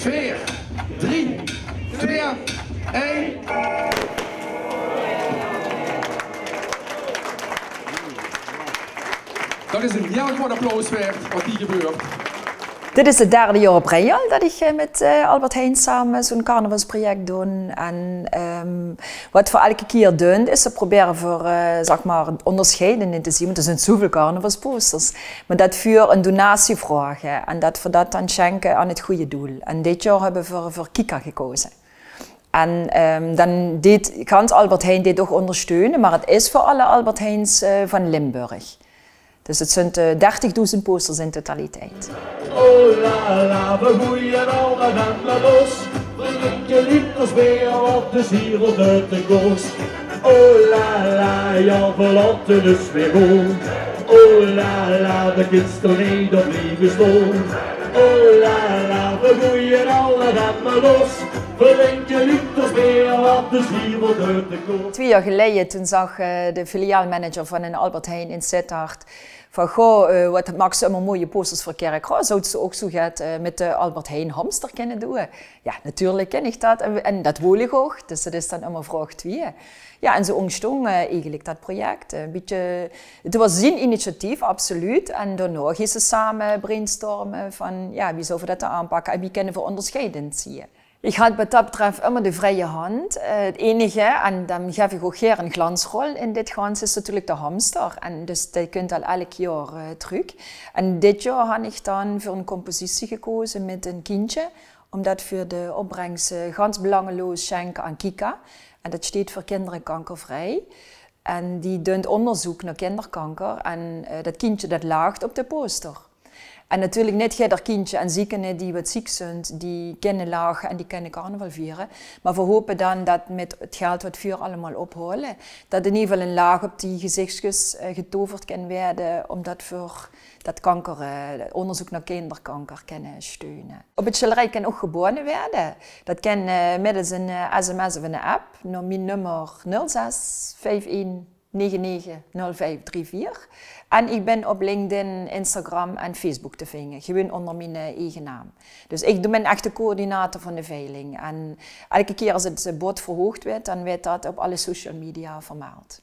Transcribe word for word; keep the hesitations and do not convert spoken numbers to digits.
Veer, drie, twee, ein. Dat is ein hieël groeët applaus waerd wat hie gebeurt. Dit is het derde jaor op rij al dat ich eh, mit eh, Albert Heijn same zo'n carnavalsproject doon. En ehm, wat v'r elke kier doon, is ze probere veur, eh, zeg maar, onderscheidend in te zien, want er zint zoeëväöl carnavalsposters, maar dat v'r ein donatie vraoge en dat v'r dat dan schenke aan het goeie doel. En dit jaor höbbe v'r veur Kika gekoze. En ehm, dan deet gans Albert Heijn dit ouch ondersteune, maar het is veur alle Albert Heijns eh, van Limburg. Dus het zint eh, dertigdoezend posters in totaliteit. Oh la la, v'r goeie al de bende los. V'r drinke liters beer, want de ziel wordt uit de koers. Oh la la, ja, v'r laote dus weer goon. Oh la la, de kins toch neet op blieve stoon. Oh la la, v'r goeie al de bende los. V'r drinke liters beer, want de ziel wordt uit de koers. Twee jaar geleden, toen zag eh, de filiaalmanager van een Albert Heijn in Sittard van: "Goh, eh, wat maaks se ummer mooie posters veur Kirchroa. Zouws se ouch zoeget eh, mit de Albert Heijn hamster kinne doon?" Ja, natuurlijk kin ich dat. En, en dat wol ich ouch. Dus dat is dan ummer vraog twee. Ja, en zoeë ontstóng eh, eigelik dat project. Ein bietje, het was zien initiatief, absoluut. En daonao góng ze same brainstorme van, ja, wie zouwe v'r dat aanpakke en wie kinne v'r onderscheidend zieë. Ich had wat dat betreft ummer de vrije hand. Eh, het enige, en dan gaef ich ouch gaer ein glansrol in dit gans, is natuurlijk de hamster. En dus die kunt al elk jaor eh, truuk. En dit jaor han ich dan veur ein compositie gekoze mit ein kindje, omdat v'r de opbrengste gans belangeloos schenke aan Kika. En dat steet veur Kinderen Kankervrij. En die dunt onderzoek naar kinderkanker. En eh, dat kindje dat laag op de poster. En natuurlijk neet jeder kindje en ziekene die wat ziek zint, die kinne lache en die kinne carnaval viere. Maar v'r hope dan dat mit het geld wat v'r allemaal ophaole, dat in ieder geval ein laag op die gezichskes eh, getoverd kan waere, omdat v'r dat kanker, eh, onderzoek naar kinderkanker kinne steune. Op het sjilderij kan ouch geboeane waere. Dat kan eh, middels ein eh, sms of ein app naar mien nummer nul zes vijf ein negen negen nul vijf drie vier. En ich bin op LinkedIn, Instagram en Facebook te vinge. Gewoeën onder mien eh, eige naam. Dus ich doon, bin echt de coördinator van de veiling. En elke kier as het eh, bod verhoogd weurt, dan weurt dat op alle social media vermeld.